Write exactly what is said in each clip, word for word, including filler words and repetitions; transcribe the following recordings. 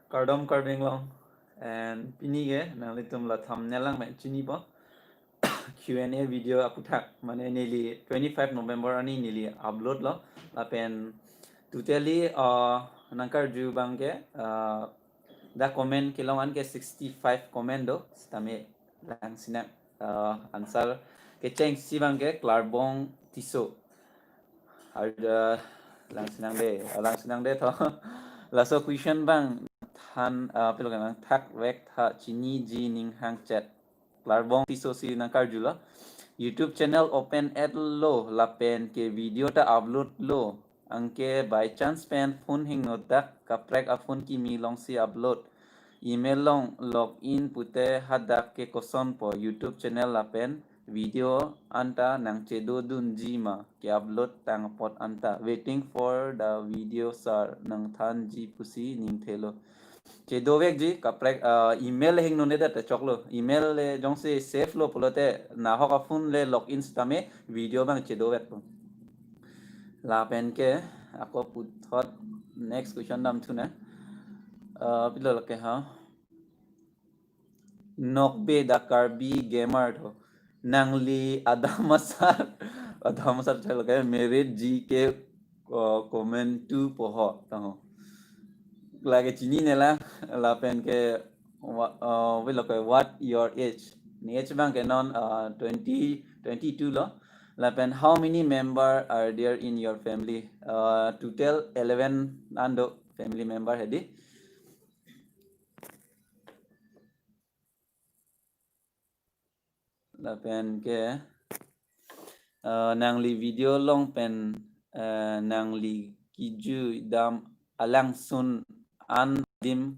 Kardom Karbi Anglong, and pini ke nanglitum la thumbnail lang pen chinipo, Q and A video aphuthak, mane neli twenty-five November arni neli upload lo, lapen totally uh, nangkarju abang ke uh, dak comment kelong an ke sixty-five comment do, sitame langsinang uh, answer kechengsi abang ke Klarbong Tisso. Arda langsinang de, langsinang de tho. Laso question abang than uh, pilo kan thakvek tha, chiniji ning hang chet. Klarbong Tisso si nangkarjulo. YouTube channel open-et lo lapen ke video ta upload lo. Anke by chance pen phone hingno dak kaprek a-phone kimi alongsi upload. Email along login pute hadak ke kosonpo YouTube channel lapen video anta nangchedodunji ma, ke-upload tang apot anta. Waiting for the video sir, nangthanji pusi ningthelo. Chedovekji kaprek uh, email le hingno ne dat choklo. Email le jongsi save lo pulote nahok a-phone le login sitame video abang chedovekpo. Lapen ke ako puthot next question damthunang. Uh, pilo lake ha. Nokbe da Karbi Gamer tho. Nangli adam asar, adam asar chalo ke merit ji ke uh, comment tu poho taho. Lake chinine lang, lapen ke wa- uh, we lake what your age. Ni age abang ke non uh, twenty, twenty-two lo. Lapen how many member are there in your family? Uh, total eleven an do family member hedi. Lapen ke uh, nangli video along pen uh, nangli kejui dam alangsun an adim,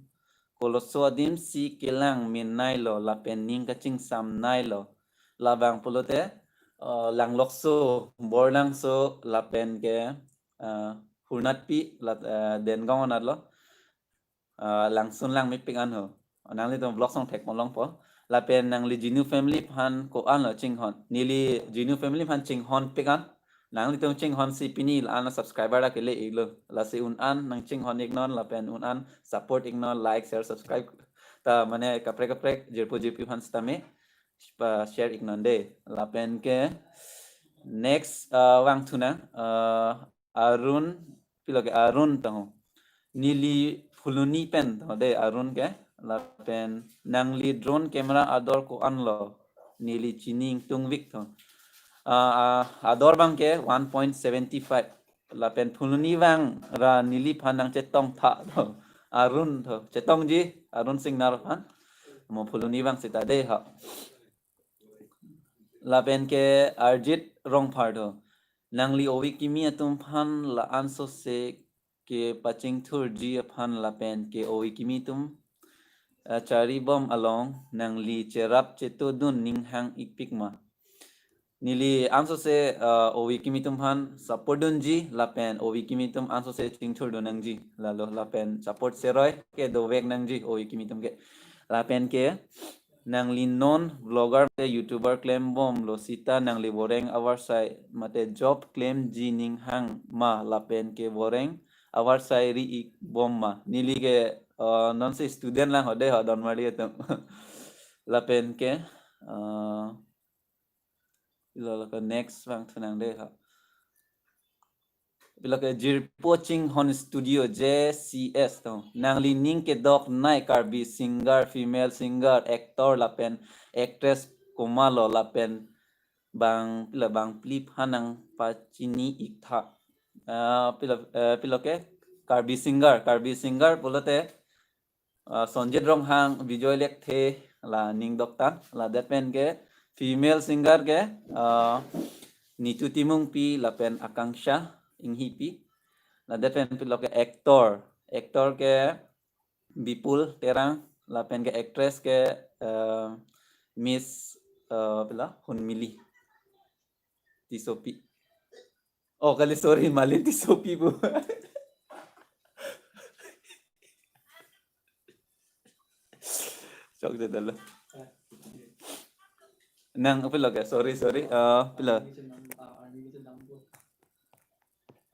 koloso adim si kelang min nailo lapen ning kachingsamnailo. Labang pulote uh, Langlokso, Borlangso lapen ke uh, Hurnatpi lat uh, Dengaon anatlo. Uh, langsun lang mepik an ho. Nanglitum vlog song thek molongpo. Lapen nangli Jinu family aphan ko-an lo chinghon. Neli Jinu family aphan chinghonpik an. Nanglitum chinghonsi pini la-an subscriber ta kele-iklo. Lasi un-an nangchinghon-iknon lapen un-an support-iknon, like, share, subscribe. Ta mane kaprek kaprek jirpo jirpi aphan sitame pa share-iknon de. Lapen ke next uh, vangthunang uh, Arun, pilo ke Arun taho. Neli Phuloni pen taho de Arun ke. Lapen nangli drone camera ador ko-an lo. Neli chini ingtungvik tho. Uh, uh, ador abang ke one point seventy five. Lapen Phuloni vang ra neliphan nangchetong tha tho. Arun tho. Chetongji Arun Singnar aphan. Mo Phuloni vang sita de ha. Lapen ke Arjit Rongphar tho. Nangli ove kimi atum aphan la-an sose kepachingthurji aphan lapen ke ove kimi atum uh, charibom along nangli cherap chetodun ning hang-ikpik ma. Neli ansose uh, ove kimi atum aphan support dunji lapen ove kimi atum ansose chingthurdun nangji. Lalo lapen support seroi ke dovek nangji ove kimi atum ke. Lapen ke nangli non vlogger mate YouTuber klembomlo sita nangli boreng avarsai mate job klemji ning hang ma lapen ke boreng avarsai ri-ikbom ma. Neli ke uh, nonsi student lang ho de ho Donmari atum. Lapen ke uh, ilo lake next vangthunang de ho. Pilo ke jirpo chinghon studio J C S tho. Nangli ning kedok nai Karbi singer, female singer, actor lapen actress komatlo lapen bang pilo bang phli aphan nangpachini-ik tha. Uh, pilo, uh, pilo ke Karbi singer, Karbi singer pulote uh, Sonjit Ronghang, Bijoy Lekthe, la ning doktan, ladet pen ke female singer ke uh, Nitu Timungpi lapen Akanksha Inghipi. Ladet pen pilo ke actor, actor ke Bipul Terang, lapen ke actress ke uh, Miss uh, pila Hunmili Tissopi. Oh, kali sorry, Malin Tissopi bu. Chok de dalo. Nang pilo ke, sorry, sorry. Uh, pilo.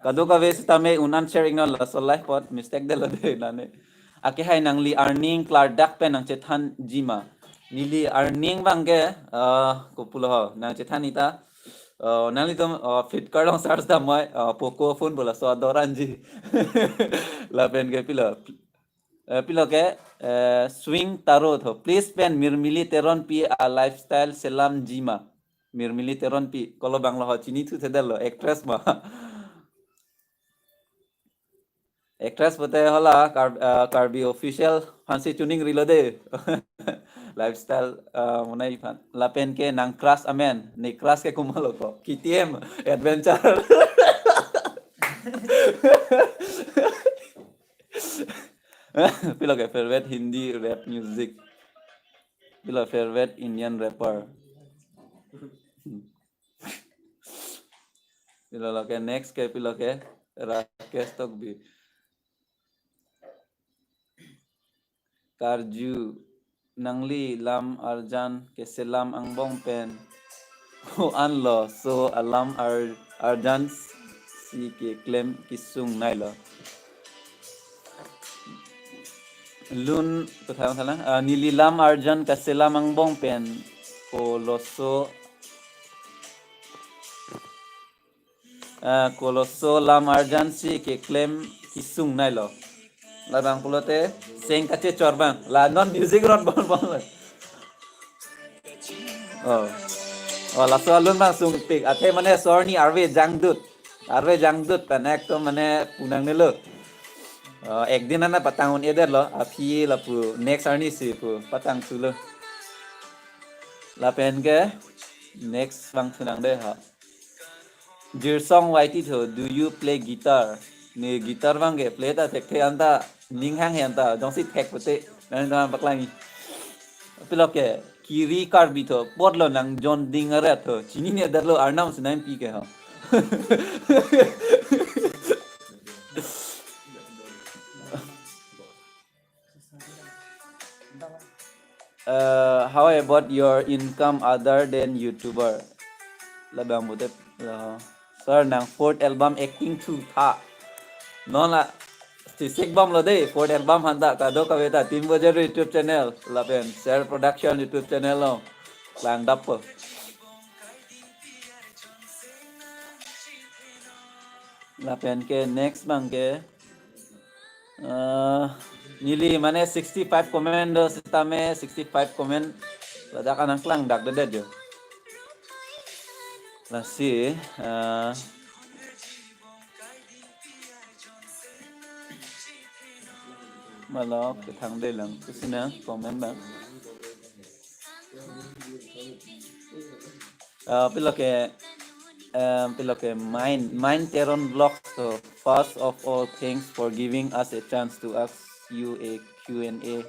Kadokave sitame un-an share-iknon laso live apot, mistake delo de nane. Ake hai nangli earning klardak pen nangchethanji ma? Neli earning abangke, ah, kopulo ho, nangchethan ita. Ah, nanglitum, ah, Flipkart along search damnoi, ah, Poco phone pu laso ador anji. Lapen ke pilo. Eh, pilo ke, eh, Swing Taro tho. Please pen Mirmili Teronpi a lifestyle selamji ma? Mirmili Teronpi. Kolo abanglo ho, chinithu thedetlo, actress ma? Actress pute hala Kar-, eh, Karbi official aphansi tuning rilo de. Lifestyle, eh, monai aphan. Lapen ke nang crush amen. Ne crush ke komatlo ko? K T M, adventure. Pilo ke favorite Hindi rap music? Pilo favorite Indian rapper? Pilo lo ke, next ke pilo ke Rakesh Tokbi. Karju nangli lam arjan keselam angbong pen ko-anlo, laso alam ar-, arjan si keklem kesung nailo. Lun, kotha thalang, ah, neli lam arjan keselam angbong pen ko laso, ah, ko laso lam arjan si keklem kesung nailo. Labang pulote seng kachechor abang. La non music rot bon bon. Oh. Oh, laso alun abang sungpik. Athe mane sor ni arve jangdut. Arve jangdut pen ek to mane punang nelo. Oh, ek din ana patang un-edetlo. Aphi lapu next arni si pu patang thulo. Lapen ke next abang thunang de ha. Jirsong Y T tho, do you play guitar? Ne guitar abangke play ta thekthe, anta ning hang he anta jongsi thek pute. Nang dam paklang. Pilo ke Kiri Karbi tho, apotlo nang John Ding arat tho. Chinine darlo, arnam si nangpi ke ho. Uh, how about your income other than YouTuber? Labang pute, uh, sir, nang fourth album acting thu tha. Non la, sisik bomlo de, fourth album aphan ta, kadokave ta, Team Bojaru YouTube channel, lapen Share Production YouTube channel lo, langdappo. Lapen ke next abangke, eh, neli mane sixty-five comment do sitame, sixty-five comment ladak anang klangdakdedet jo. Lasi, eh, malok kethang de lang, kusina comment abang. Uh, pilo ke, um, pilo ke Mind, Mind Teron Vlogs. So, first of all, thanks for giving us a chance to ask you a Q and A.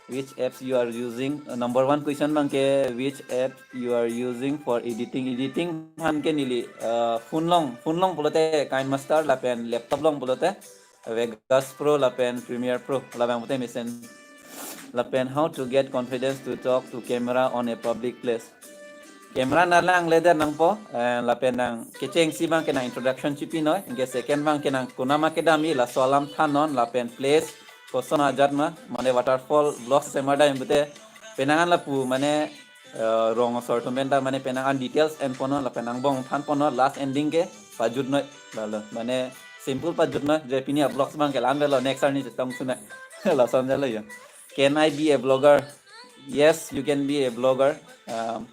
Which apps you are using? Uh, number one question abangke, which app you are using for editing? Editing aphan ke neli, uh, phone along, phone along pulote KineMaster lapen laptop along pulote Vegas Pro lapen Premiere Pro, labang pute mesen. Lapen how to get confidence to talk to camera on a public place. Camera nanglang leder nangpo, eh, lapen nang kechengsi abangke nang introduction chipinoi, anke second abangke nang konama kedam-i, laso alam thannon, lapen place koson ajat ma, mane waterfall vlogs semar dam pute, penang an lapu, mane, eh, rong asor atum pen ta mane penang an details enponnon lapen angbong thanponnon, last ending ke pajutnoi, lalo, mane simple pajutnoi, je pini a-vlogs abangke la-an avelo, next arni chetong sunai. Lason jalo ya. Can I be a vlogger? Yes, you can be a vlogger. Um,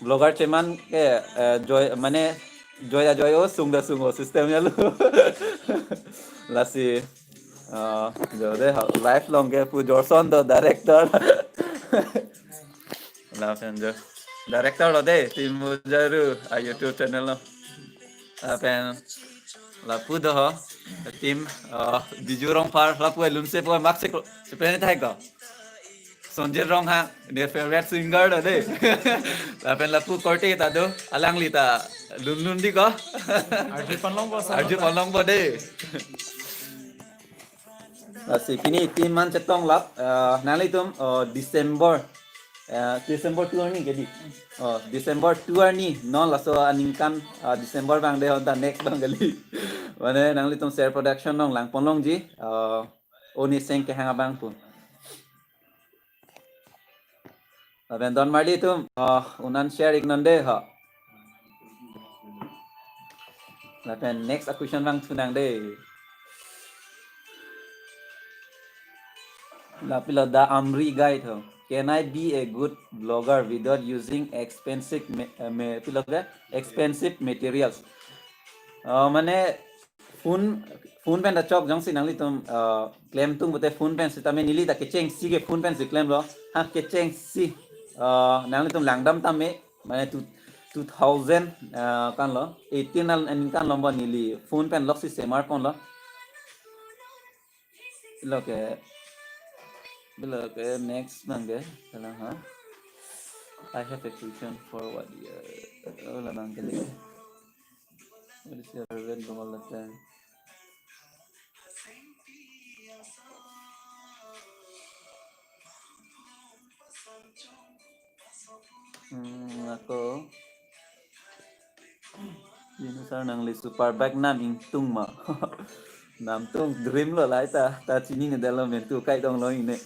vlogger cheman ke, eh, joi, mane joi ajoi o, sung da sung o system jalo. Lasi, eh, jo de ha, live along ke pu Jorson do director. Lapen jo director lo de, Team Bojaru a YouTube channel lo. Lapen lapu do ho, team, uh, Biju Rongphar, lapu alun se po mak se ko, se pen thai ko. Sonjit Ronghang, ne favorite singer do de. Lapen lapu korte ta do, alangli ta lunlun di ko. Arju ponlongpo, arju ponlongpo de. Lasi pini team an chetong lap, eh, nanglitum, eh, December, eh, December two arni ke di. Oh, December two arni, non laso aningkan, eh, December abang de, honta next abang kali. Mane nanglitum Share Production along lang ponlongji, eh, Oni seng kehang abang pu. Lapen don marli atum, uh, un-an share iknon dei ho. Lapen next a question vangthu nang dei. Lapilo Da Amri Guide ho. Can I be a good blogger without using expensive ma-, uh, ma-, pilo ke? Expensive materials? Uh, mane phone, phone pen ta chok jongsi nanglitum, uh, klemtung pute phone pen sitame neli ta kechengsi ke phone pensi klemlo. Ha kechengsi, uh, nanglitum langdam tame, mane two, two thousand, uh, kan lo, eighteen an, an kan lo bo neli phone pen loksi semar ponlo. Lo ke, lo ke next abang ke, kalang ha. I have a question for what year. Oh, labang ke le. What is your favorite Gomal Latan? Hmm, ako. Dinosaur nangli super bike nam ingtung ma? Namtung, dream lo lahai ta, ta chinine detlo, mentu kai dong lo ine.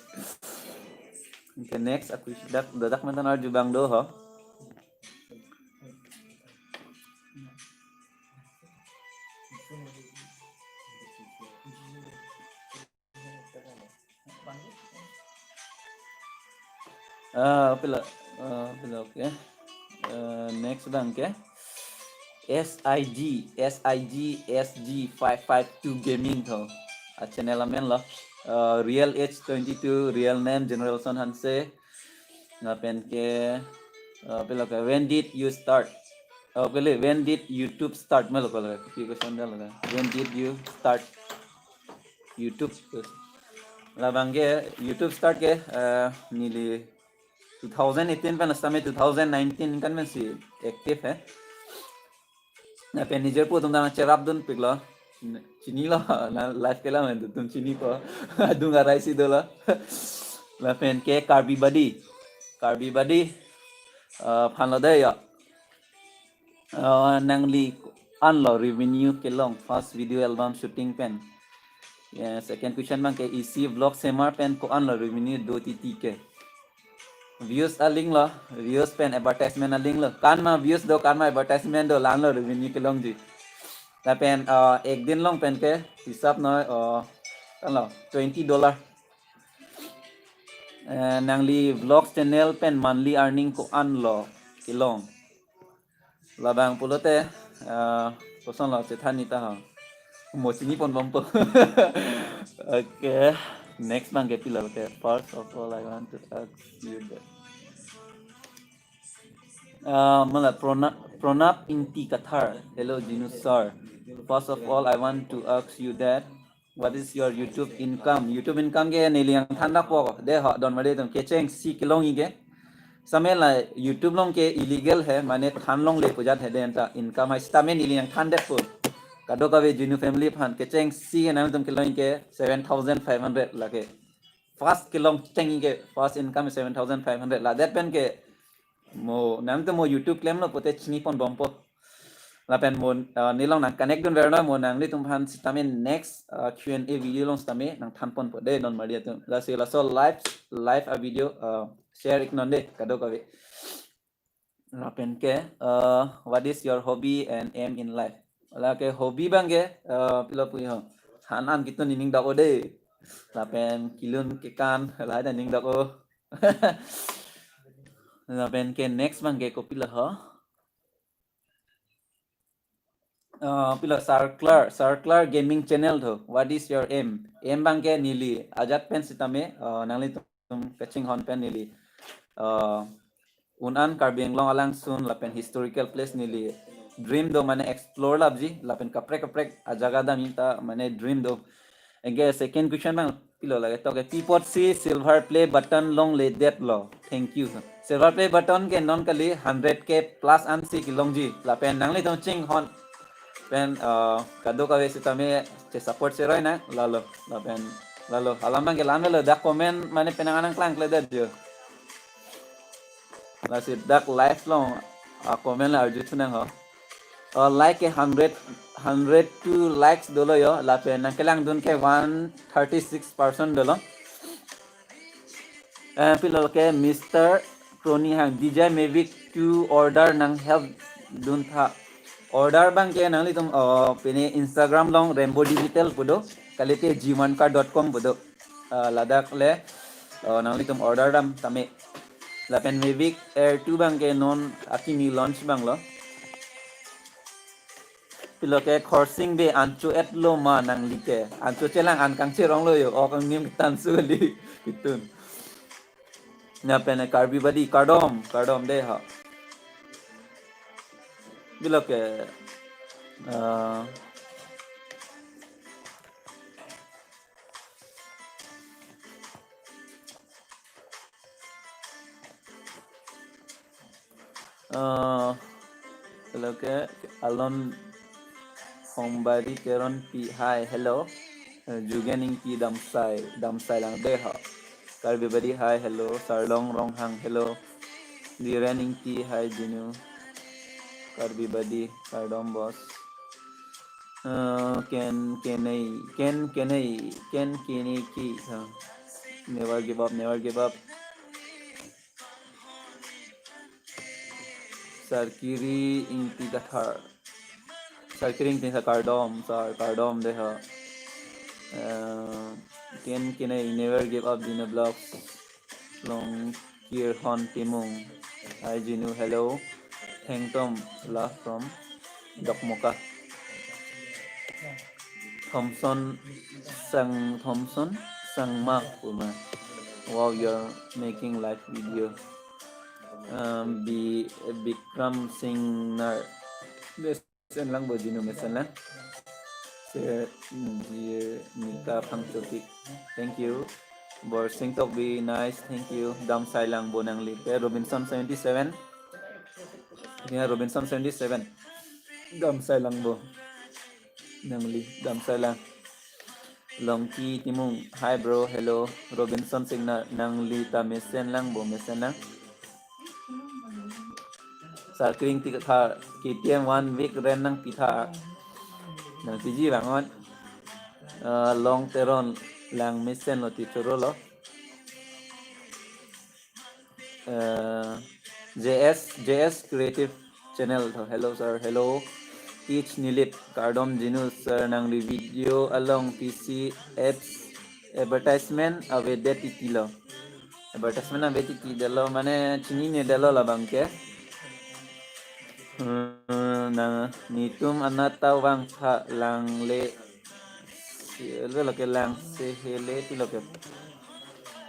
Okay, next, aku dak, dadak mentan arju abang do ho. Ah, pilo, ah, pilo, okay. Eh, next abang ke. S I G, S I G S G five five two Gaming tho. A channel amen lo. Eh, real age twenty-two, real name Generation Hanse. Lapen ke, eh, pilo ke, when did you start? Oh, pele, when did YouTube start? Melo pele, ki question dalo ke. When did you start YouTube? Labang ke YouTube start ke, eh, neli two thousand eighteen pen sitame two thousand nineteen kan pensi active he. Lapen nijor pu atum ta nangcherap dunpiklo. Chinilo, la-, live kelang atum chinipo. Adung arai si dolo. Lapen ke Karbi Badi. Karbi Badi, eh, aphan lo dei ya. Eh, nangli ko-an lo revenue kelong first video album shooting pen? Ya, second question abang ke isi vlog semar pen ko-an lo revenue do titi ke? Views aling lo, views pen advertisement aling lo. Ko-an ma views do, ko-an ma advertisement do, la-an lo revenue kelongji. Lapen, eh, ek din along pen ke hisap noi, eh, kan lo, twenty dollar. Eh, nangli vlogs channel pen monthly earning ko-an lo kelong? Labang pulote, eh, koson lo chethan neta ho. Mo chini pon bompo. Okay. Next abang ke pilo ke. First of all, I want to ask you that. Uh, mala Prona-, Pranab Ingti Kathar. Hello, Jinu sir. First of all, I want to ask you that what is your YouTube income? YouTube income ke neli nangthan dakpo dei ho, don mari atum, kechengsi kelongji ke. Sitame la YouTube along ke illegal he, mane than longle pu ajat he dei, anta income hai sitame neli nangthan detpo. Kadokave Jinu family aphan kechengsi ke nangtum kelongji ke seven thousand five hundred lake. First kelong chengji ke, first income seven thousand five hundred. La det pen ke mo, nangtum mo YouTube klemlo pute chini pon bompo. Lapen mo, uh, neli along nang connect dunver noi, mo nanglitum aphan sitame next, uh, Q and A video along sitame nangthan ponpo dei don mari atum. Lasi laso live, live a video, uh, share iknon dei kadokave. Lapen ke, uh, what is your hobby and aim in life? Lake hobby abang ke, uh, pilo puji ho. Han an kitun nening dak-o dei. Lapen kelun kekan lahai ta nening dak-o. Lapen ke next abang ke kopilo ho. Uh, pilo Circular, Circular Gaming Channel tho. What is your aim? Aim abang ke neli ajat pen sitame, uh, nanglitum kachinghon pen neli, uh, un-an Karbi Anglong alangsun lapen historical place neli dream do, mane explore lapji, lapen kaprek kaprek ajaga damji ta mane dream do. Anke second question abang pilo lake, to ke pi apotsi silver play button longledetlo? Thank you. Silver play button ke non kali, hundred K plus ansi kelongji. Lapen nanglitum chinghon pen, uh, kadokave sitame che support seroi nang, lalo, lapen, lalo, alam abang ke la-an lo, dak comment mane penang anang klangkledet jo. Lasi dak live along, uh, comment la arjuthu nang ho. Uh, like ke hundred, hundred two likes dolo yo, lapen nangkelangdun ke one thirty-six percent dolo. Eh, pilo ke Mister Crony hang, D J Mavic two order nang help dun tha. Order abang ke nanglitum, oh, pini Instagram along Rainbow Digital pu do, kalite G one car dot com pu do. Ah, ladak le, oh, nanglitum order dam tame. Lapen Mavic Air two abang ke non akimi launch abang lo. Pilo ke Khorsing Bey an cho-et lo ma nangli ke. An cho chelang, an kangcherong lo yo. Ok angnim tan suli kitun. Lapen Karbi Badi, kardom, kardom dei ha. Pilo ke, ah, ah, pilo ke Alon Hongbari Teronpi, hi, hello. Eh, Jugen Ingti damsai, damsai lang dei ha. Karbi Badi, hi, hello. Sarlong Ronghang, hello. Diren Ingti, hi, Jinu. Karbi Badi, kardom boss. Eh, Ken Kenei, Ken Kenei, Ken Kenei ki, ha. Never give up, never give up. Sarkiri Ingti Kathar. Sarkiri Ingti Kathar, kardom, sir, kardom dei ha. Eh, Ken Kenei, never give up, Jinu Vlogs. Longkirhon Timung. Hi, Jinu, hello. Thengtom, love from Dokmoka. Thompson Sang, Thompson Sangma Kumar. Wow, you're making live video. Um, Bi-, Bikram Singnar. Mesen lang bo Jinu, mesen lang. Se, mm, Ji Nika Phangchopi. Thank you. Borsing Tokbi, nice, thank you. Damsai lang bo nangli. Ke Robinson seventy-seven. Ya, Robinson seventy-seven. Damsai lang bo nangli, damsai lang. Longki Timung, hi bro, hello. Robinson Singnar, nangli ta mesen lang bo, mesen lang. Sarkiri Ingti Kathar, K T M one week rent nangpi tha. Nangpiji bang on. Eh, Long Teron, lang mesen lo ti, choro lo. Eh, J S, J S Creative Channel tho. Hello sir, hello. Teach Nilip, kardom Jinu sir, nangli video along P C apps advertisement avedet titi lo. Advertisement avedet titi det lo, mane chinine det lo labang ke. Hmm, nang netum anat ta vangtha, lang le, si, le lo ke lang se hele ti lo ke.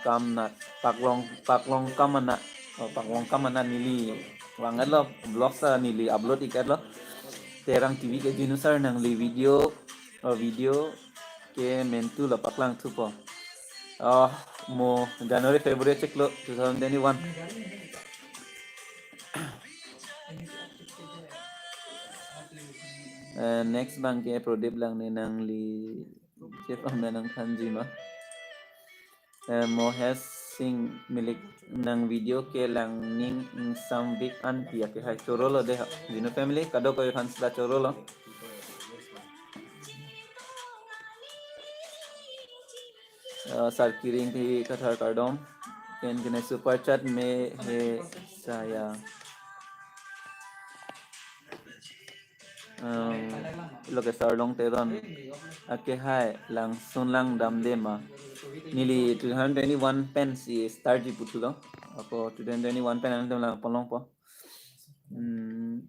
Kamnat, Paklong, Paklong Kamana. Oh, Paklong Kamana neli vang-et lo, vlog ta neli upload ik-et lo. Terang T V ke Jinu sir nangli video, oh, video ke mentu lo, paklangthupo. Oh, mo January, February chiklo two thousand twenty-one. Eh, next abang ke Prodip Langne, nangli chef ame nangthanji ma. Eh, Mohesh Singh Milik, nang video ke lang ning ingsam week an pi ake hai, choro lo dei ha. Jinu family, kadokave aphan sita choro lo. Eh, Sarkiri Ingti Kathar kardom. Ken Kenei super chat me he saya. Um, lo ke Sarlong Teron. Ake hai, langsun lang damde ma. Neli two thousand twenty-one pen si start ji puthulo. Ako two thousand twenty-one pen ang lang polong po. Hmm,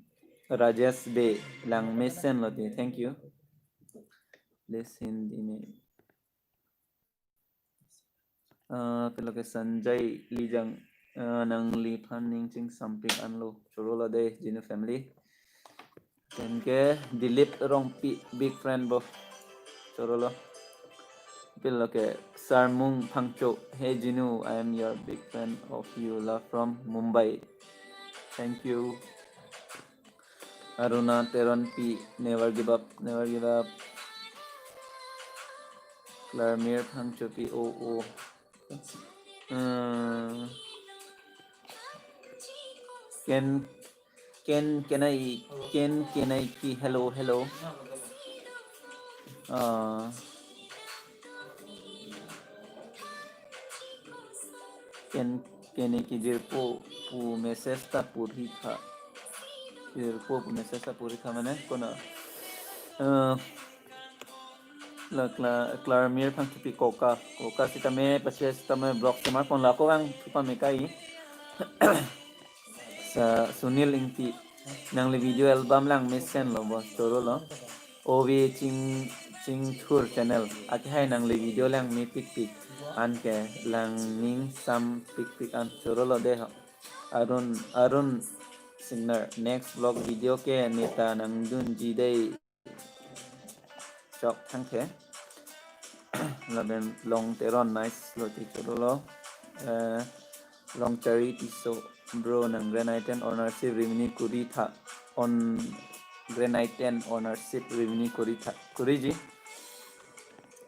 Rajesh Bey, lang mesen lo ti. Thank you. Listen di me. Ah, pilo ke Sanjay Lijang, ah, nangliphan ning chingsampik anlo. Choro lo dei, Jinu family. Ken ke Dilip Rongpi, big friend bo. Choro lo. Pilo ke Sarmung Phangcho. Hey Jinu, I am your big fan of you. Love from Mumbai. Thank you. Aruna Teronpi, never give up, never give up. Klarmir Phangchopi, oh, oh. Hmm. Ken Ken Kenai, Ken Kenai ki, hello, hello. Ah. Ken Kenai ki jirpo pu message ta purhi tha. Jirpo pu message ta purhi tha mane kona. Ah. La Kla-, Klarmir Phangchopi koka. Koka sitame pache sitame blog sitame pon la ko kang thupa mekai. Sa Sunil Ingti. Nangli video album lang mesen lo bo, choro lo. Ove Ching, Chingthur channel. Akehai nangli video lang mepikpik. Anke lang ning sam pikpik an, choro lo de ho. Arun, Arun Singnar. Next vlog video ke neta nangdunji dei. Chok thangthe. Lapen Long Teron, nice lo ti, choro lo. Eh, Longchari Tisso, bro, nang Grand Items ownership revenue kuri tha. On Grand Items ownership revenue kuri tha. Kuriji.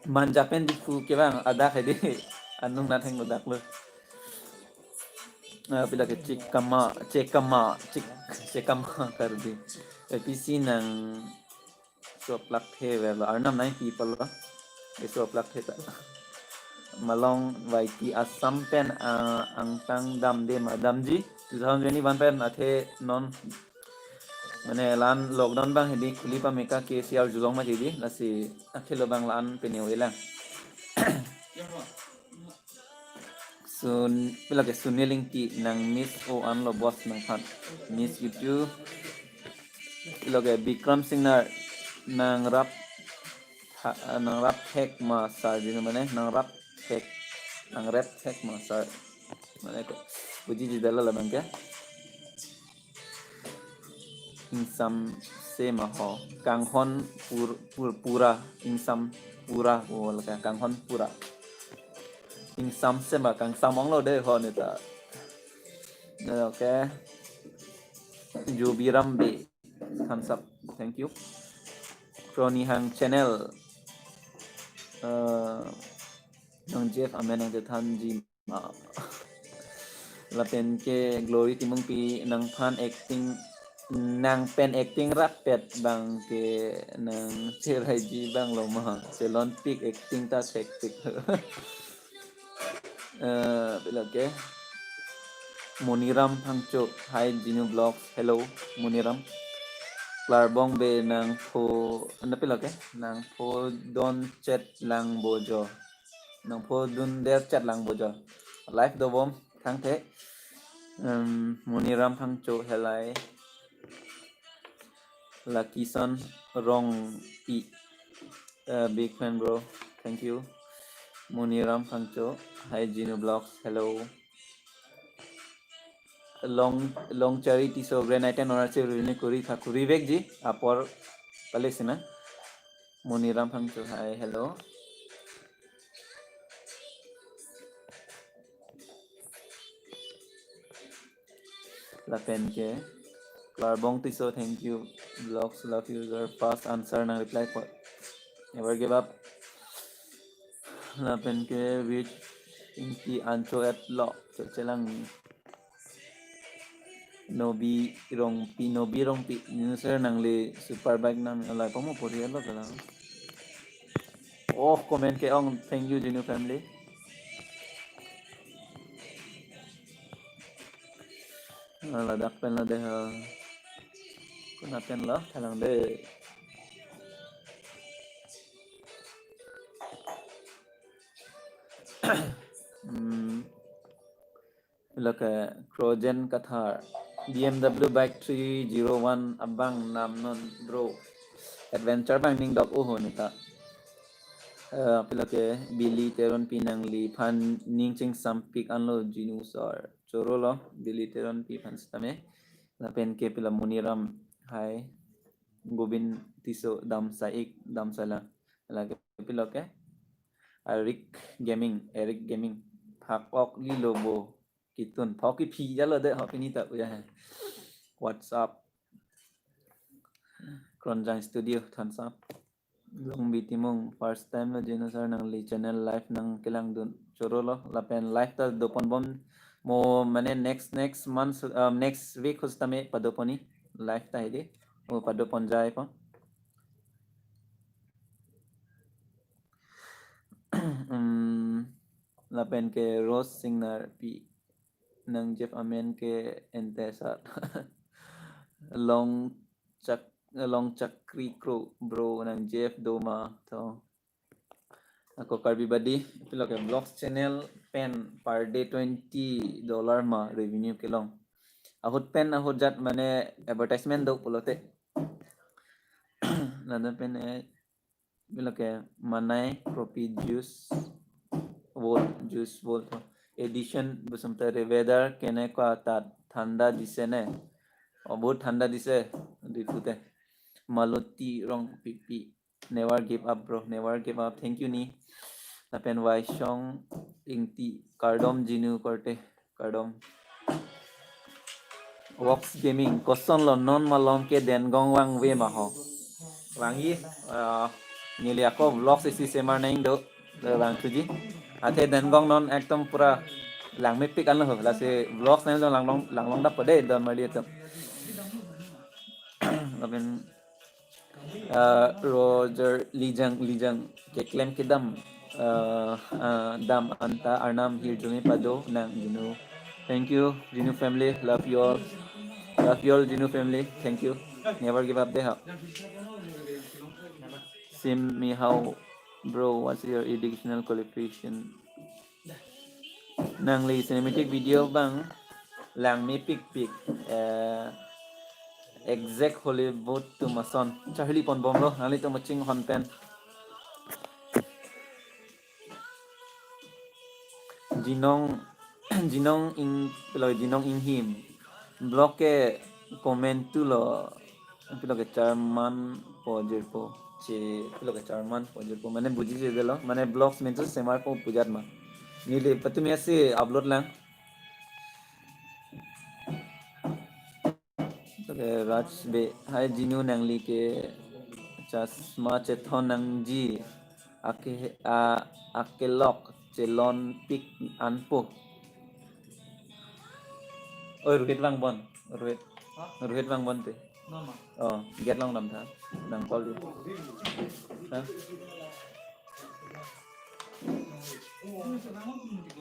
Manja pen Diphu kevang adak hedi. Anung natheng lo dak lo. Ah, pila ke Chikama, Chekama, Chik, Chekama Karbi. A P C nang suaplak the verlo, Arnam nai people lo. E suaplak the ta. Malong Vaiti Assam pen, ah, angtang damde ma, damji. Two thousand twenty-one pen athe non. Mane lan lockdown bang hedi khuli pameka ke siar julong ma hedi. Lasi akhelo bang lan peneu elang. Sun, pila ke Sunil Ingti nang miss o an lo boss nangphan. Miss you too. Pila ke Bikram Singnar nang rap ha-, nang rap thek ma sir jinu mane nang rap thek, nang rap thek ma sir. Mane ko bujiji dala labang ke. Ingsamse ma ho. Kanghon pur-, pur-, pura. Ingsampura. Oh, laka kanghon pura. Ingsamse ma kangsam ong lo de ho neta. Okay. Jubiram Bey. Thumbs up. Thank you. Kronihang channel. Eh, nang Jeff amen nang Jethan ji. Ah. Lapen ke Glory Timungpi nangphan acting, nang pen acting rapet bang ke nang cheraiji bang lo ma. Chelon pik acting ta thek pik. Eh, pila ke. Moniram Phangcho, hi Jinu Vlogs. Hello, Moniram. Klarbong Bey nangpho, na pila ke? Nangpho don chet lang bojo. Nangpho dun der chet lang bojo. Live dobom thangthe. Em, Moniram Phangcho helai. Lucky Son Rongpi. Uh, big fan, bro. Thank you. Moniram Phangcho. Hi, Jinu Vlogs. Hello. Long, Longchari Tisso Grand Items ownership revenue kuri tha, kuri vek ji. Apor pale sina. Moniram Phangcho, hi, hello. Lapen ke Klarbong Tisso, thank you. Vlogs, love you, your fast answer nang reply ko. Never give up. Lapen ke with Ingti ancho at lo. Chelang. Nobi Rongpi, Nobi Rongpi, Jinu sir nangli super bike nam alai pamo pori alo kalang. Oh, comment ke-ong, thank you, Jinu family. Ah, ladak pen lo de ha. Kuna pen lo, thalang de. Hmm. Lake Trojan Kathar. B M W bike three zero one abang nam non bro. Adventure bang ning dok uho neta. Eh, pila ke Billy Teronpi nangliphan ning chingsampik anlo Jinu sir. Choro lo Billy Teronpi aphan sitame. Lapen ke pila Moniram. Hi. Govind Tisso damsai ik damsai la. Lake pila ke. Eric Gaming, Eric Gaming. Phak ok lilo bo. Kitun. Phak kiphi jalo de ho pini ta uya hai. What's up? Kronjang Studio, thumbs up. Longbi Timung, first time lo Jinu sir nangli channel live nangkelangdun. Choro lo, lapen live ta doponbom mo mane next, next month, um, next week hustame padoponi. Live ta hidi. Oh, pado ponjai po. Hmm, lapen ke Rose Singnar pi nang Jeff amen ke ente sat. Long chak long chakri kro bro nang Jeff doma to. Ako Karbi Badi, pilo ke vlogs channel pen per day twenty dollar ma revenue kelong. Ahut pen ahut jat mane advertisement do pulote. Ladak pen eh, pilo ke Manai Kopi Juice World, Juice World to. Edition busum te weather kenekwa tat, thanda dise ne? Oh, bahut thanda dise, Diphu te. Maloti Rongpipi. Never give up, bro. Never give up. Thank you, ni. Lapen Waisong Ingti. Kardom Jinu korte. Kardom. Vox Gaming. Kosonlo non malom ke Dengong vangve ma ho? Vangji, ah, neli ako vlogs isi semar neng do. Lo vangthuji. Athe Dengong non ekdom pura langmepik anlo ho. Lasi vlogs neng do langlong, langlong dap pade don mali atum. Lapen, ah, Roger Lijang, Lijang keklem kedam, ah, ah, dam anta arnam hirjume pado nang Jinu. Thank you, Jinu family. Love you all. Love you all, Jinu family. Thank you. Never give up deh ha. Sim me how, bro, what's your educational qualification? Nangli cinematic video bang langmepikpik, eh, exact Hollywood atum ason charli ponbomlo, nanglitum kachinghon pen. Jinong, Jinong Ing, pilo Jinong Inghim. Vlog ke comment tu lo, pilo ke charman pojirpo. Che, pilo ke charman pojirpo. Mane buji je delo. Mane vlogs mentu semar po pujat ma. Neli patumi asi upload lang. Oke, Raj Be, hai Jinu nangli ke chasma chethon nangji, ake, a, akelok chelonpik anpo. Oi, Rohit vangbom, Rohit. Hah? Rohit vangbom te. Nama? Oh, get long dam tha. Nang call di. Hah?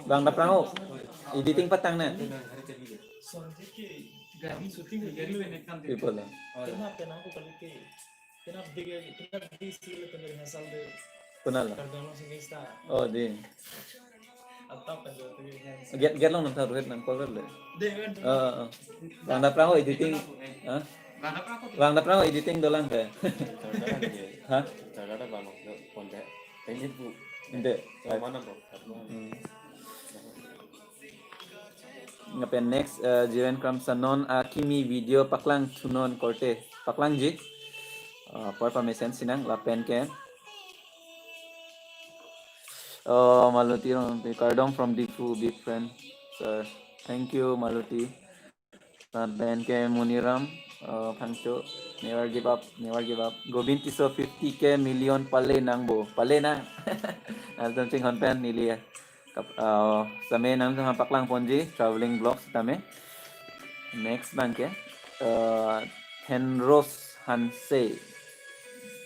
Vang dap rang o. Editing patang ne. People. Kunal. Oh, di. Get, get long nang tha Rohit nang call le. Oh, oh, oh. Vang dap rang o editing. Hah? Vang dap rang o editing dolang ke. Hah? Ente. Hmm. Lapen next, eh, Jiren Kramsa, non akimi video paklang thunon korte. Paklangji. Eh, por pamesen sinang lapen ke. Oh, Maloti Rongpi, kardom from Diphu, big fan, sir. Thank you, Maloti. Lapen ke Muniram, eh, Phangcho, never give up, never give up. Gobin Tisso fifty K million pale nang bo, pale nang. Nangtum chinghon pen neli ya. Kap-, eh, same nangtum paklang ponji, traveling vlogs tame. Next bang ke, eh, Thenros Hanse.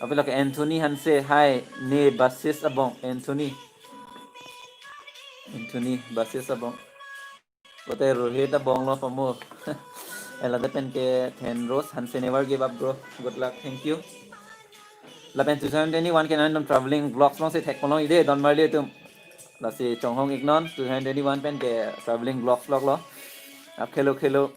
Apilo ke Anthony Hanse, hai, ne basis abong, Anthony. Anthony, basis abong. Bote Rohit abong lo pamo. Ela de pen ke Thenros Hanse, never give up, bro. Good luck. Thank you. Lapen two thousand twenty-one ke nangtum traveling vlogs long si thek polong ide don marli atum. Lasi chonghong iknon two thousand twenty-one pen ke traveling vlogs vlog lo. Ap khelo khelo.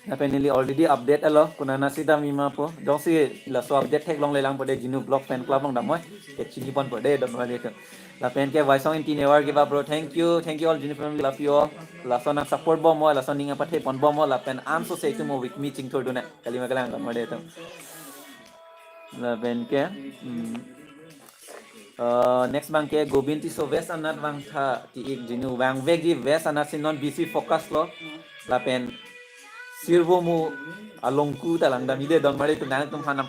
Lapen neli already update alo. Kuna nasi dam ima po. Dong si laso update thek long lelang pode Jinu Vlog fan club long damoi. Ke chini pon pode don marli atum. Lapen ke Waisong Ingti, never give up, bro. Thank you. Thank you all Jinu family. Love you all. Laso nang support bom mo, laso ning apathe pon bom mo, lapen anso se itu mo week me chingthur dun ne. Kalima kalang don marli atum. Lapen ke, hmm. Eh, next bang ke Gobin Tisso West anat vangtha ti ik Jinu, vangvekji West anat si non bisi focus lo. Lapen sirvo mu alongku ta lang dam ide don marli atum, nangtum hanam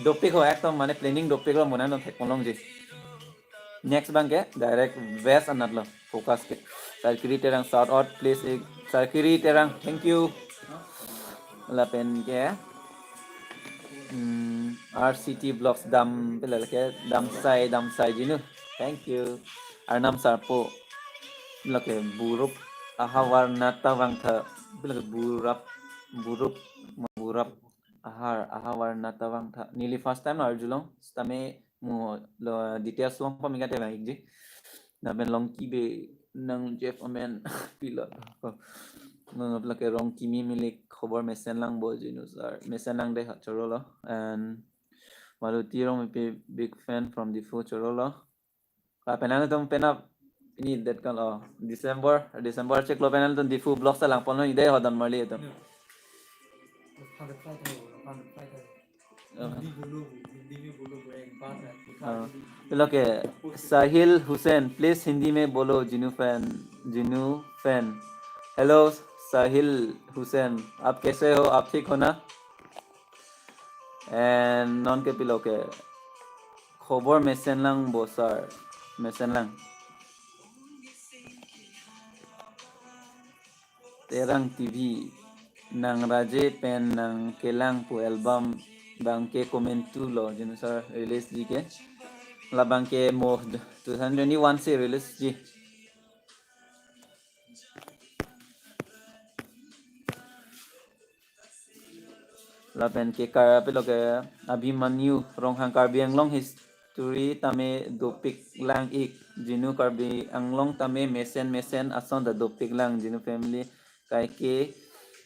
dopik ho ekdom mane planning dopik lo mo nangtum thek polongji. Next bang ke direct West anat lo focus ke. Sarkiri Terang shout out please, eh, Sarkiri Terang, thank you. Lapen ke Hmm, R C T Vlogs dam pila lake Damsai Damsai Jinu. Thank you. Arnam Sarpo. Lake Burup Ahavar Nata Vangtha. Pila lake Burap Burup Burap Ahar Ahavar Nata Vangtha. Neli first time arjulong. Sitame mo lo details long pamikate bang ikji. Lapen Longki Be nang Jeff Amen pilot. Nang lake Rongkimi Milik khobor mesen lang bo Jinu sir. Mesen lang dei ha chorolo. And Maruti Rongmepi big fan from Diphu chorolo. Lapen nangtum penap ini det kan oh December December chiklo pen nangtum Diphu vlogs ta langponlo dei ho Don Marli atum. Lafan flight hai, lafan flight hai. Oh. Hindi bolo, Hindi mein bolo, bo ek baat hai. Ah. Pilo ke Sahil Hussain, please Hindi mein bolo, Jinu fan, Jinu fan. Hello Sahil Hussain, aap kaise ho? Aap theek ho na? And non ke pilo ke khobor mesen lang bo sir, mesen lang. Terang T V nang Raje pen nangkelang pu album bangke komantu lo Jinu sir release ji ke. La bangke mo two thousand twenty-one si release ji. Lapen ke kar pilo ke Abhimanyu Ronghang, Karbi Anglong history tame dopik lang ik Jinu, Karbi Anglong tame mesen mesen ason ta dopik lang Jinu family kaike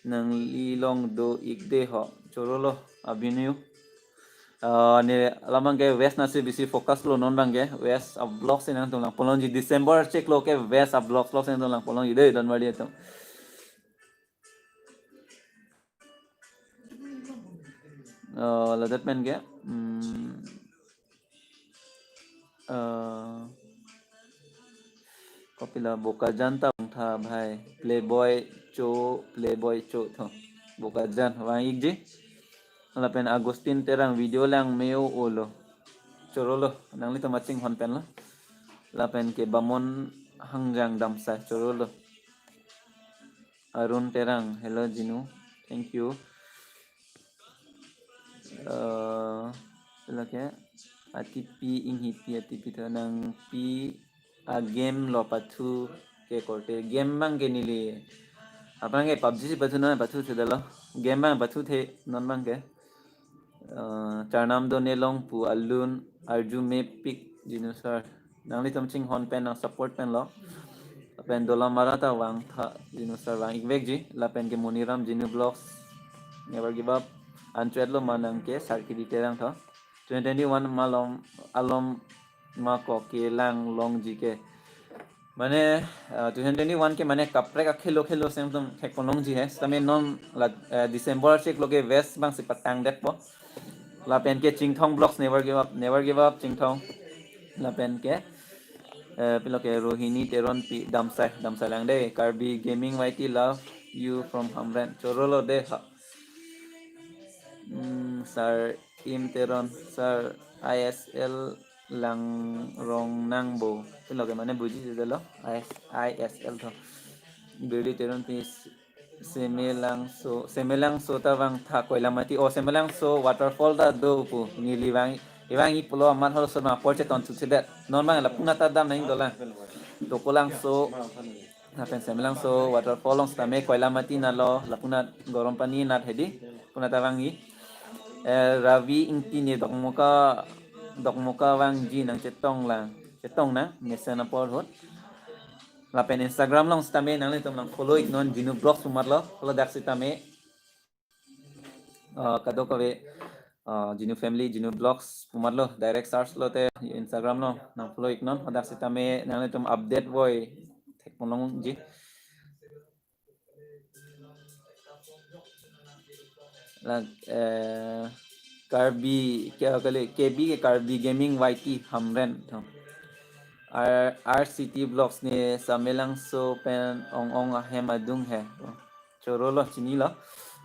nangli along do ik dei ho. Chorolo Abhimanyu. Ah, ne alam bangke West nasi bisi focus lo non bangke West a-vlogs si nangtum langponlongji, December chiklo ke West a-vlogs vlogs si nangtum langponlongji dei Don Marli atum. Oh, ladak pen ke. Hmm. Eh, kopilo Bokajan ta vangtha bhai. Playboy cho, Playboy cho tho. Bokajan vang ikji. Lapen Agustin Terang video lang meo olo. Chorolo, nanglitum kachinghon pen lo. Lapen ke Bamon Hangjang Damsai chorolo. Arun Terang, hello Jinu. Thank you. Eh, lake Atipi Inghipi Atipi tho nangpi a-game lo pathu ke korte. Game bangke neli aphrang ke PUBG si pathu non pathu thedetlo. Game bang pathu the non bangke. Eh, Charnam Done Longpu Alun Arju Mepik Jinu sir. Nanglitum chinghon pen nang support pen lo. Lapen Dolamara ta vangtha Jinu sir vang ikvekji. Lapen ke Moniram Jinu Vlogs. Never give up. Anchot lo ma nang ke Sarkiri Terang tho. Twenty twenty-one malom alom ma ko kelang longji ke. Mane, uh, twenty twenty-one ke mane kaprek akhelo khelo si nangtum thekponlongji he. Sitame non la, uh, December chiklo ke West bang si patangdetpo. Lapen ke Chingthong Vlogs, never give up, never give up Chingthong. Lapen ke, uh, pilo ke Rohini Teronpi Damsai, Damsai lang dei. Karbi Gaming Y T love you from Hamren. Chorolo dei ha. Hmm, sir Im Teron, sir I S L lang rong nang bo. Pilo ke mane buji je lo. I S, I S L tho. Birdi Teron pi Semelangso, Semelangso ta vangtha Koilamati. Oh, Semelangso waterfall ta do pu. Neli vang, ivang i pulo amat hol so ma apor cheton chuchedet. Non bang lapunat ta dam nang dolang. Tokolangso. Lapen Semelangso waterfall along sitame Koilamati nat lo, lapunat Gorompani nat hedi, lapunat ta vangji. Eh, Ravi Ingti ne Dokmoka, Dokmoka vangji nang chetong lang, chetong nang, mesen apor ahut. Lapen Instagram along sitame nanglitum nang follow iknon Jinu Vlogs pu amat lo, ladak sitame. Uh, kadokave, uh, Jinu Family, Jinu Vlogs pu amat lo, direct search lote Instagram along nang follow iknon, hadak sitame nanglitum update voi thekponlongji. Lake, eh, Karbi, kya kali, K B ke Karbi Gaming Y T Hamren tho. R, R C T Vlogs ne Semelangso pen ong ong ahem adung he. Chorolo chinilo.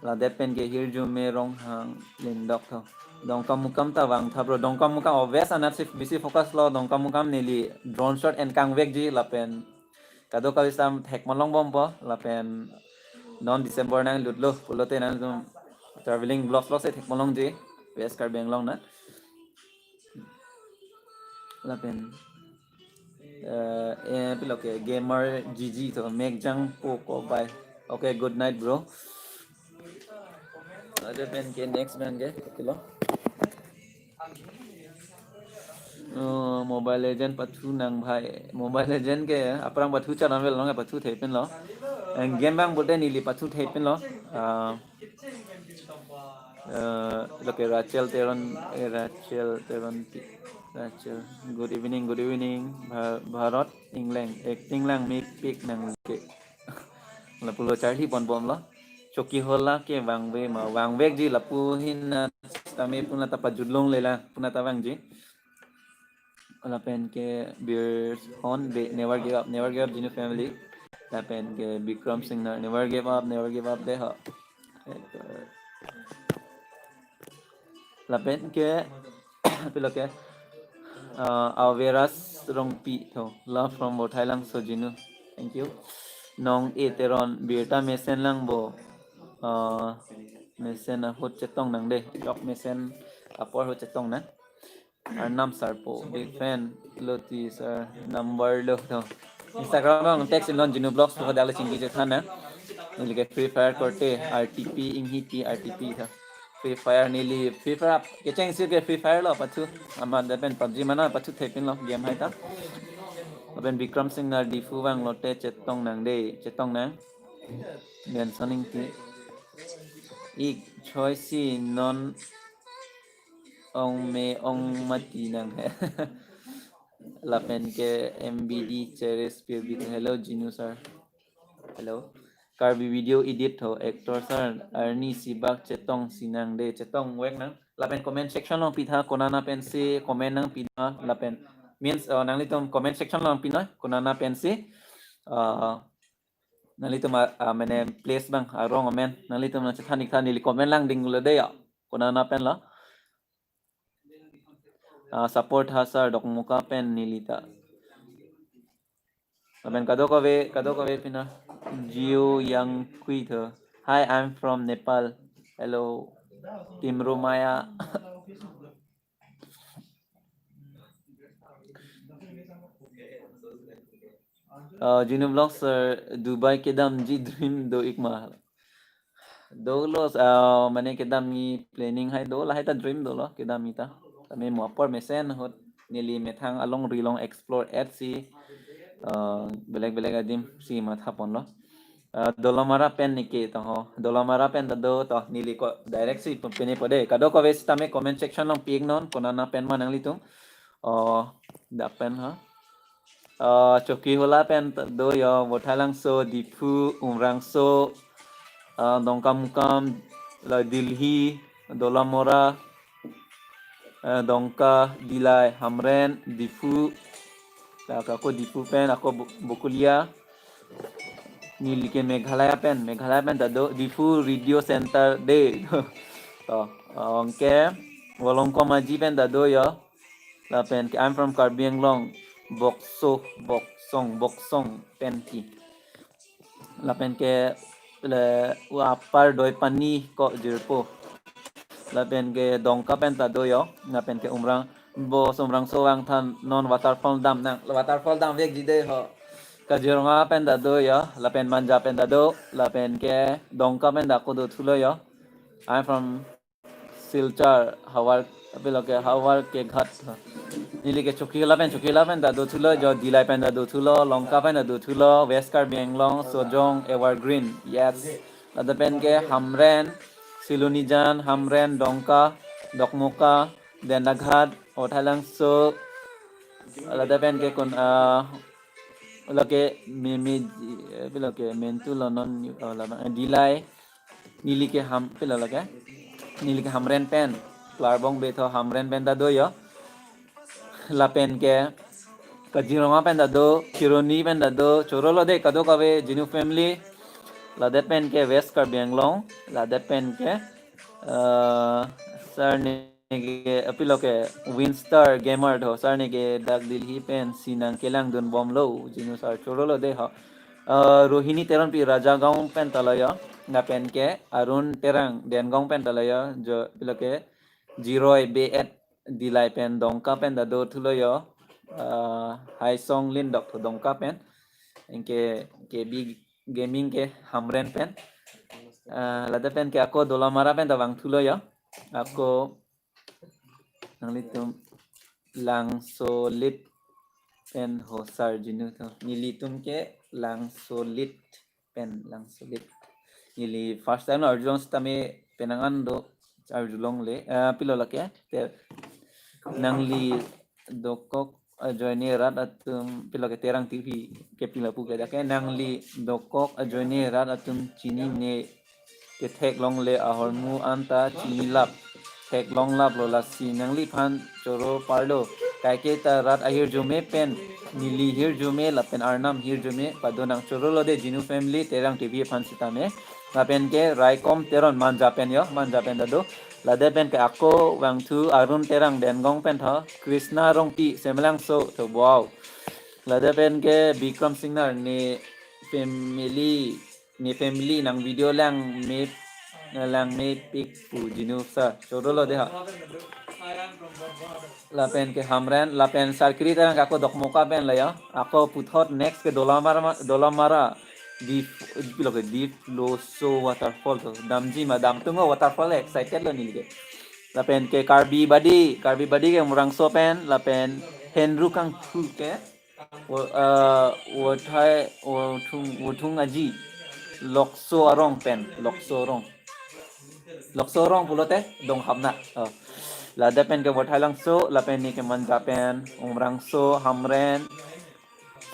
Ladak pen ke Hirjume Ronghang Lindok tho. Dongkamukam ta vangtha bro. Dongkamukam obvious anat si bisi focus lo. Dongkamukam neli drone shot en kangvekji lapen kadokave si thekponlongbompo lapen non December nang lutlo pulote nangtum traveling vlogs vlogs si thekponlongji. West Karbi Anglong na. Lapen eh, eh, pilo ke gamer G G to, Mekjang Poco by. Okay, good night, bro. Lapen ke next man ke, pilo. Oh, Mobile Legend pathu nang bhai. Mobile Legend ke aphrang pathu channel lo, nang pathu thepin lo. And game bang bote neli pathu thepin lo. Ah, eh, lo ke Rachel Teron, eh, Rachel Teron, Rachel. Good evening, good evening. Bha-, Bharat England, acting lang mepik nang ke. Lapulo charli pon bom lo. Chokihola ke vangve ma, vangvekji lapu hin na tame puna ta pajut longle la, puna ta vangji. Lapen ke Beers on, be, never give up, never give up, Jinu family. Lapen ke Bikram Singnar, never give up, never give up, de ho. Lapen ke, pilo ke, uh, Averas Rongpi to, love from Bothai Langso Jinu. Thank you. Nong E Teron, birta mesen lang bo. Uh, mesen ahut chetong nang de. Chok mesen apor ahut chetong nang. Arnam Sarpo, big fan. Loti sir, number lo to. Instagram along text non Jinu Vlogs to, hodala chingki chethan na. Neli ke Free Fire korte, R T P, inghi P, R T P tha. Free Fire neli, Free Fire ap, kecheng sir ke Free Fire lo pathu. Ama lapen PUBG mana pathu thepin lo game hai ta. Lapen Bikram Singnar Diphu vang lote chetong nang de, chetong nang. Mentioning ti. Ik choi si non ong me ong mati nang he. Lapen ke M B D Cheris P B. Hello, Jinu sir. Hello. Karbi video edit ho, actor sir, arni sibak chetong si nang de, chetong vek nang. Lapen comment section along pitha, konana pensi comment nangpi na, lapen means, uh, nanglitum comment section along pina, konana pensi, uh, nanglitum, uh, uh, mane place bang, arong amen, nanglitum nangchethan ik tha, neli comment lang ding lo de ya, konana pen lo. Ah, support ha sir, Dokmoka pen neli ta. Lapen kadokave, kadokave pina. Jio Yangkui tho. Hi, I'm from Nepal. Hello. Team Romaya. Uh, Jinu Vlogs sir, Dubai kedamji dream do ik ma. Dolo, uh, mane kedamji planning hai do, lahai ta dream dolo, kedamji ta. Tame mo apor mesen ahut neli methang alongri along explore et si, uh, belek belek adim si matha ponlo. Uh, Dolamara pen neke to ho. Dolamara pen ta do to, neli ko direct si pene po de. Kadokave sitame comment section along pi ik non, konana pen ma nanglitum. Oh, dak pen ha. Uh, Chokihola pen ta do yo, Bothailangso, Diphu, Umrangso, uh, Dongkamukam, la Delhi, Dolamara, uh, Dongka, Dillai, Hamren, Diphu, la ako Diphu pen, ako Bo-, Bokulia, neli ke Meghalaya pen, Meghalaya pen ta do, Diphu Radio Center de. To, uh, anke, Volongkom Aji pen ta do yo, lapen ke, I'm from Karbi Anglong, Bokso, Boksong, Boksong pen ke. Lapen ke le u apar doi pani ko jirpo. Lapen ke Dongka pen ta do yo, lapen ke Umrang, bo Umrangso vang tha non waterfall dam nang, waterfall dam vekji de ho. Kaziranga pen ta do yo, lapen Manja pen ta do, lapen ke Dongka pen ta ako do thulo yo. I'm from Silchar, Howraghat, apilo ke Howraghat. Neli ke Chokihola pen, Chokihola pen ta do thulo, jo Dillai pen ta do thulo, Lanka pen ta do thulo, West Karbi Anglong, Sojong, Evergreen, yes. Ladak pen ke Hamren, Silonijan, Hamren, Dongka, Dokmoka, Dendaghat, Bothailangso, ladak pen ke kon, ah, lo ke Meme, eh, apilo ke Mentu lo non, oh, labang, eh, Dillai. Neli ke Ham, apilo lo ke. Neli ke Hamren pen. Klarbong Betho Hamren pen ta do yo. Lapen ke Kaziranga pen ta do, Kheroni pen ta do, choro lo de kadokave Jinu family. Ladak pen ke West Karbi Anglong, ladak pen ke, eh, sir ne ke, apilo ke Winstar Gamer tho, sir ne ke dak Delhi pen si nangkelangdun bomlo, Jinu sir choro lo de ho. Uh, Rohini Teronpi Rajagaon pen ta lo yo, lapen ke Arun Terang Dengong pen ta lo yo, jo apilo ke Jiroi B at Dillai pen Dongka pen ta dothulo yo. Ah, Haisong Lindok tho Dongka pen. Anke K B Gaming ke Hamren pen. Ah, ladak pen ke ako Dolamara pen ta vangthulo yo. Ako nanglitum Langsolit pen ho sar jinu tho. Nelitum ke Langsolit pen Langsolit. Neli first time arjulong sitame penang an do arjulongle. Ah, pilo lake. Te nangli dokok ajoine rat atum pilo ke Terang T V ke pilo pu ke dak ke nangli dokok ajoine rat atum chinine ketheklongle ahormu anta chinilap theklonglaplo lasi nangliphan choro parlo. Kaike ta rat ahirjume pen neli hirjume lapen arnam hirjume pado nangchorolo de jinu family Terang T V aphan sitame. Lapen ke Raikom Teron Manja pen yo, Manja pen ta do. Ladak pen ke ako vangthu Arun Terang Dengong pen tho, Krishna Rongpi Semelangso tho, wow. Ladak pen ke Bikram Singnar ne family, ne family nang video langme, langmepik pu jinu sar, chorolo de ha. Lapen ke Hamren, lapen Sarkiri Terang ke ako Dokmoka pen la ya. Ako puthot next ke Dolamara, Dolamara. Di, pilo ke Diploso waterfall tho. Damji ma, damtunglo waterfall, excited lo neli ke. Lapen ke Karbi Badi, Karbi Badi ke Umrangso pen, lapen Henru Kangthu ke, wo-, eh, Wothai, Wothung, Wothung Aji, Lokso Arong pen, Lokso Arong. Lokso Arong pulote Donghapna. Oh. Ladak pen ke Wothai Langso, lapen ne ke Manja pen, Umrangso, Hamren,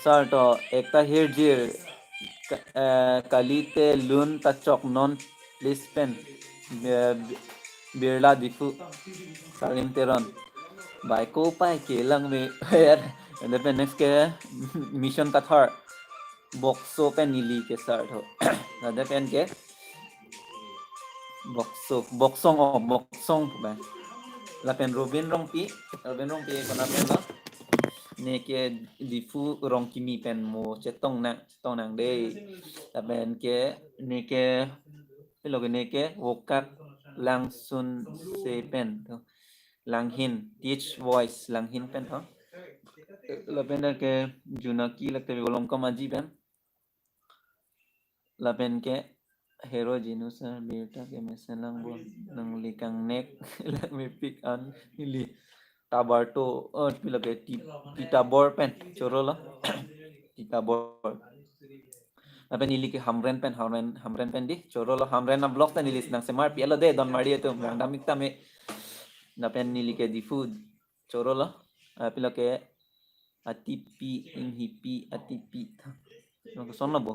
Sar to ekta hirjir ka-, eh, kalite lun ta chok non please pen. Bi-, bi-, Birla Diphu. Salim Teron. Bai ko pai ke lang me. And then next ke Mission Kathar. Bokso pen neli ke sar tho. And then ke Bokso, Boksong, oh, Boksong pu bai. Lapen Robin Rongpi, Robin Rongpi kona pen lo. Ne ke Diphu Rongkimi pen mo chetong nang, chetong nang dei. Lapen ke ne ke, pilo ke ne ke Wokak Langsunse pen tho. Langhin, Teach Voice Langhin pen tho. Lapen ke Junaki, lapen Bolongkom Aji pen. Lapen ke Hero Jinu sar birta ke mesen lang bo nangli kangnek lang mepik an neli Tabarto, oh, pilo ke Ti-, Titabor pen chorolo. Titabor. Lapen neli ke Hamren pen, Hamren, Hamren pen di chorolo, Hamren a-vlog ta neli nangsemar pi alo de, don mari atum, langdam ik tame. Lapen neli ke Diphu chorolo. Ah, pilo ke Atipi, Inghipi, Atipi. Nang koson lo bo.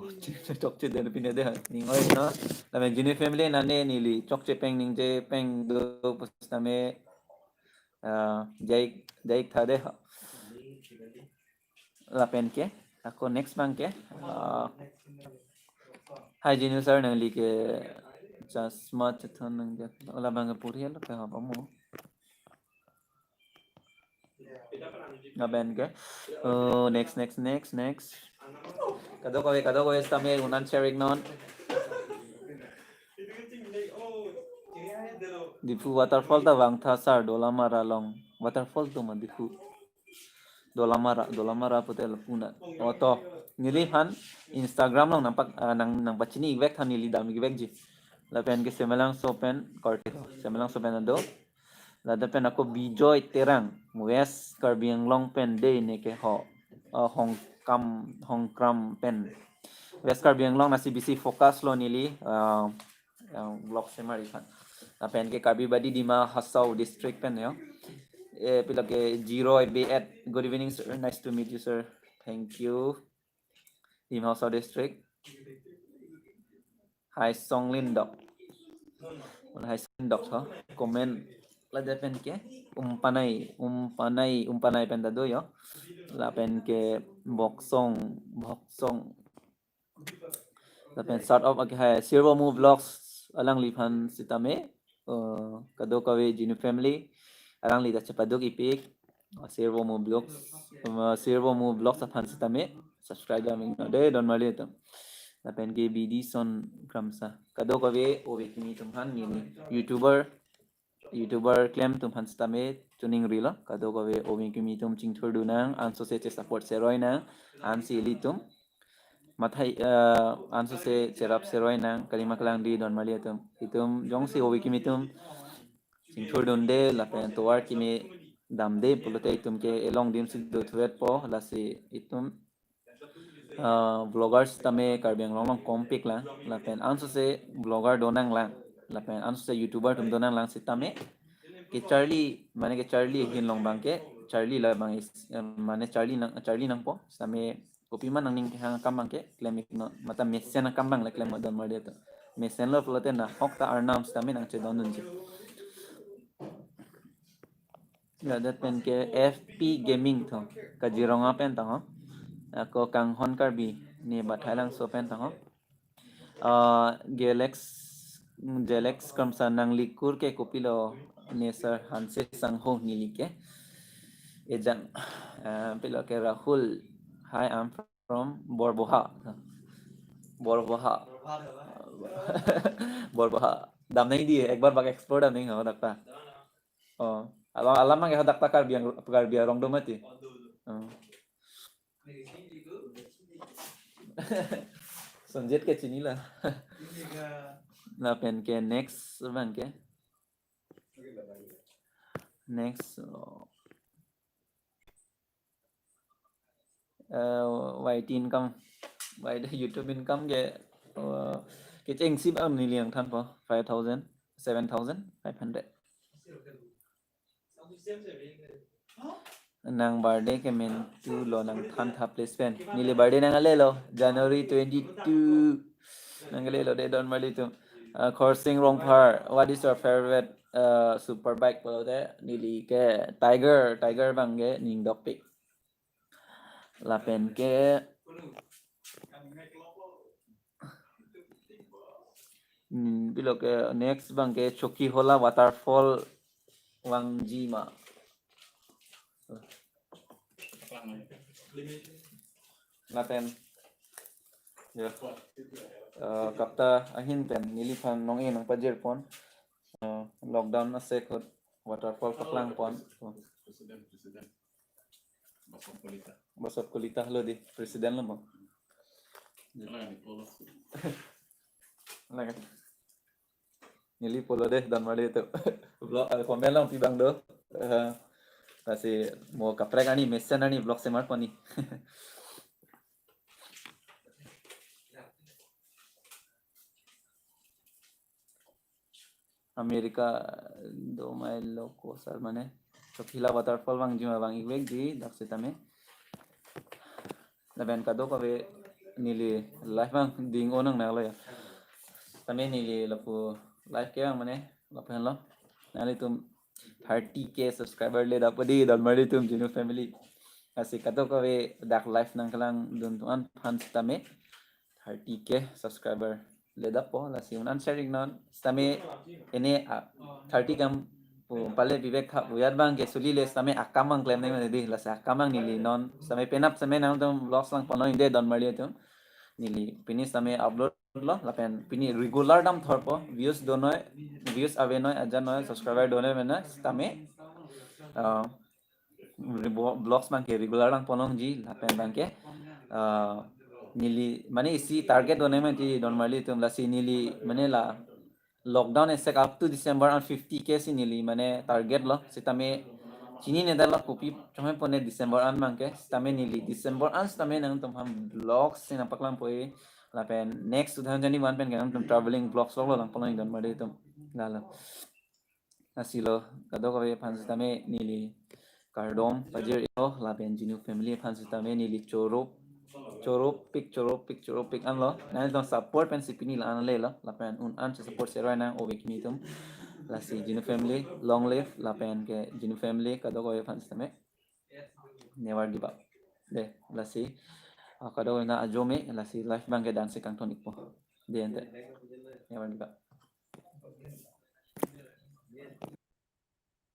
Chokche den pine de ha. Ning oi no. Lapen Jini family nane neli chokche pen ningje pen do pusitame, ah, jai, jai tha de ha. Lapen ke, ako next abang ke. Ah, hi Jinu sar, nangli ke chasma chethan nangja. Ola abang ke puri lo ke ha mo. Lapen ke. Oh, next, next, next, next. Kadokave, kadokave sitame un-an share ik non. Diphu waterfall ta vangtha sar, Dolamara along. Waterfall atum ma Diphu. Dolamara, Dolamara pute lapu na. Oh to. Neliphan Instagram along nangpak, ah, nang, nangpachini ik vek tha, neli dam ik vekji. Lapen ke Semelangso pen korte to. Semelangso pen ado. Ladak pen ako Bijoy Terang, West Karbi Anglong pen dei ne ke ho, uh, Hongkam, Hongkram pen. West Karbi Anglong nasi bisi focus lo neli, uh, yang vlog semar ik tha. Lapen ke Karbi Badi Dima Hasao district pen yo. Eh, pilo ke Jiroi B at. Good evening, sir. Nice to meet you, sir. Thank you. Dima Hasao district. Haisong Lindok. Haisong Lindok tho. Comment ladak pen ke Umpanai, Umpanai, Umpanai pen ta do yo. Lapen ke Boksong, Boksong. Lapen start of ak-, hai, Sirvomu Vlogs alangliphan sitame, uh, kadokave Jinu family alangli ta chepaduk ik pik. Uh, Sirvomu Vlogs, um, uh, Sirvomu Vlogs aphan sitame subscribe dam ik non dei, don mali atum. Lapen ke Bidison Kramsa. Kadokave ove kimi atum aphan neli YouTuber YouTuber klem atum aphan sitame chuning rilo, kadokave ove kimi atum chingthur dun nang, ansose che support seroi nang, ansi ilitum. Mathai, eh, ansose cherap seroi nang, kalima kalang di don marli atum. Itum jongsi ove kimi atum chingthur dunde, lapen tovar kimi damde pulote itum ke elong dim si do thuet po, lasi itum, ah, vloggers tame Karbi Anglong along kompik lang, lapen ansose vlogger do nang lang, lapen ansose YouTuber atum do nang lang sitame kecharli, mane kecharli ahin along abang ke, charli labang is, eh, mane charli nang, charli nangpo, sitame kopima nangning kehang akam abang ke klem iknon, mate mesen akam abang le klem don marli atum. Mesenlo pulote nahok ta arnam sitame nangchedondunji. Ladak pen ke F P Gaming tho, Kaziranga pen tangho. Ako Kanghon Karbi, ne Bathailangso pen tangho. Ah, Galax, Galax Kramsa, nanglikur ke kopilo ne sir, Hanse Sangho neli ke. Ejang, ah, pilo ke Rahul. Hi, I'm from Borboha. Borboha. Borboha. Dam nangji, ekbar bak explore dam nangji ho dak ta. Oh, alam, alam mang ya dak ta Karbi Ang-, Karbi arong do mati. Oh. Sonjet ke chinilo. Lapen ke next abang ke. Next, oh. Eh, Y T income, Y T YouTube income ke, eh, kecheng sip am neli nangthanpo, five thousand, seven thousand five hundred. Nang birthday ke mentu lo nangthantha please pen. Neli birthday nanglelo, January twenty-two. Nanglelo de don marli atum. Uh, Khorsing Rongphar, what is your favorite, uh, super bike pulote? Neli ke Tiger, Tiger abang ke ning dopik. Lapen ke, hmm, pilo ke next abang ke Chokihola waterfall vangji ma. Lapen, ya, eh, kapta ahin pen neliphan nong-e nangpajirpon. Eh, lockdown asek ahut waterfall paklangpon. President, president. Basop Kolita. Basop Kolita lo di, president lo mo. Alang ni polo. Alang. Neli polo de, don marli atum. Vlog, eh, comment along pi abang do. Eh, lasi mo kaprek arni, mesen arni vlog semar poni. America do mai loko sir mane. Chokihola waterfall vangji ma vang-ikvekji dak sitame. Lapen kadokave neli live abang ding onang nanglo ya. Tame neli lapu live ke abang mane lapu henlo. Nanglitum thirty K subscriber le dappo di don marli atum Jinu family. Lasi kadokave dak live nangkelangdun atum aphan sitame thirty K subscriber le dappo, lasi un-an share iknon. Sitame ene, ah, thirty K am pu pale bibek tha pu yat abang ke suli le sitame akam abang klem nangji mati di, lasi akam abang neli non sitame penap sitame nangtum vlogs langponlong-ikde don marli atum. Neli pini sitame upload lo, lapen pini regular damthorpo, views donoi, views avenoi, ajanoi, subscriber donoi mena sitame, ah, rebo-, vlogs abang ke regular langponlongji, lapen abang ke, ah, neli, mane isi target donoi mati don marli atum, lasi neli, mane la lockdown asek up to December an fifty K si neli mane target lo, sitame chinine detlo kopi chomepone December an abang ke, sitame neli December an sitame nangtum aphan vlogs si nangpaklangpo-e, lapen next two thousand twenty-one pen ke nangtum traveling vlogs lo langponlong don marli atum. Lalo. Lasi lo, kadokave aphan sitame neli kardom pajir-iklo, lapen Jinu family aphan sitame neli choro, choropik, choropik, choropik anlo. Nanglitum support pensi pini la-an lelo, lapen un-an che support seroi nang ove kimi atum. Lasi Jinu family, long live, lapen ke Jinu family kadokave aphan sitame never give up. De, lasi, ah, kadokave na ajo me, lasi live abang ke dangsi kangton-ikpo. De ante. Never give up.